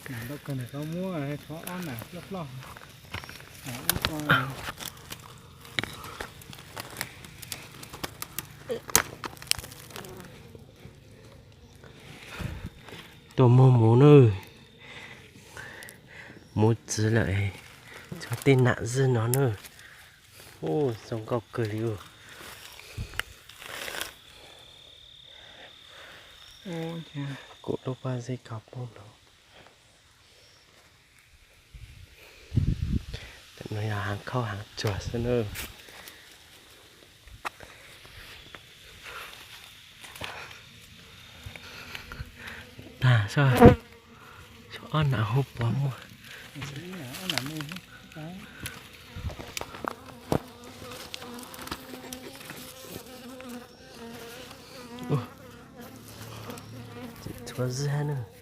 Nam ntau kawg nws tau muab tso ob nam ploj ploj. Tuaj muag muv nawb. Muv txwv lawm, tso tej nam zij no nawb. Ub, zoo nkauj kawg li ub. Kuv lub pob zeb kaus poob no. Tam no yog haav khaub haav tsuag xwb na. Tag, ob nam hu puas muaj. Txhua zij hab na.